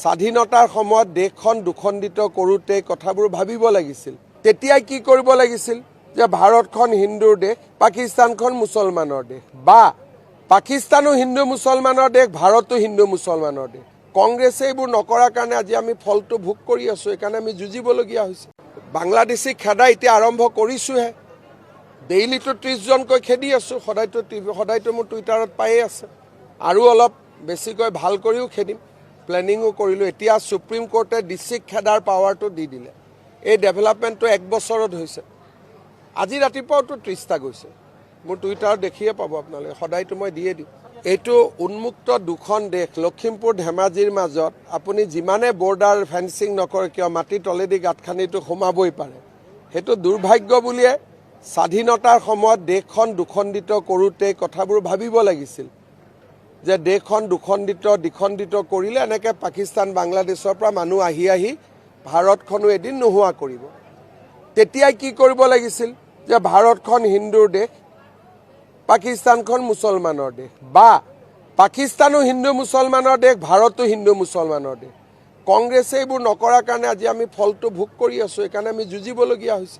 স্বাধীনতাৰ সময়ত দেশখন দুখণ্ডিত কৰোঁতে কথাবোৰ ভাবিব লাগিছিল। তেতিয়াই কি কৰিব লাগিছিল যে ভাৰতখন হিন্দুৰ দেশ, পাকিস্তানখন মুছলমানৰ দেশ, বা পাকিস্তানো হিন্দু মুছলমানৰ দেশ, ভাৰতো হিন্দু মুছলমানৰ দেশ। কংগ্ৰেছে এইবোৰ নকৰাৰ কাৰণে আজি আমি ফলটো ভোগ কৰি আছোঁ। সেইকাৰণে আমি যুঁজিবলগীয়া হৈছে। বাংলাদেশী খেদা এতিয়া আৰম্ভ কৰিছোঁহে। ডেইলিটো 30জনকৈ খেদি আছোঁ। সদায়তো টিভি, সদায়তো মোৰ টুইটাৰত পায়ে আছে। আৰু অলপ বেছিকৈ ভাল কৰিও খেদিম, প্লেনিঙো কৰিলোঁ। এতিয়া সুপ্ৰিম কোৰ্টে ডিচিক খেদাৰ পাৱাৰটো দি দিলে। এই ডেভেলপমেণ্টটো এক বছৰত হৈছে। আজি ৰাতিপুৱাওতো 30টা গৈছে। মোৰ টুইটাৰত দেখিয়ে পাব আপোনালোকে, সদায়তো মই দিয়ে দিওঁ। এইটো উন্মুক্ত দুখন দেশ, লখিমপুৰ ধেমাজিৰ মাজত আপুনি যিমানে বৰ্ডাৰ ফেন্সিং নকৰে কিয়, মাটিৰ তলেদি গাঁত খান্দিটো সোমাবই পাৰে। সেইটো দুৰ্ভাগ্য বুলিয়ে স্বাধীনতাৰ সময়ত দেশখন দুখণ্ডিত কৰোঁতে কথাবোৰ ভাবিব লাগিছিল যে দেশখন দুখণ্ডিত দ্বিখণ্ডিত কৰিলে এনেকৈ পাকিস্তান বাংলাদেশৰ পৰা মানুহ আহি আহি ভাৰতখনো এদিন নোহোৱা কৰিব। তেতিয়াই কি কৰিব লাগিছিল যে ভাৰতখন হিন্দুৰ দেশ, পাকিস্তানখন মুছলমানৰ দেশ, বা পাকিস্তানো হিন্দু মুছলমানৰ দেশ, ভাৰতো হিন্দু মুছলমানৰ দেশ। কংগ্ৰেছে এইবোৰ নকৰাৰ কাৰণে আজি আমি ফলটো ভোগ কৰি আছোঁ। সেইকাৰণে আমি যুঁজিবলগীয়া হৈছে।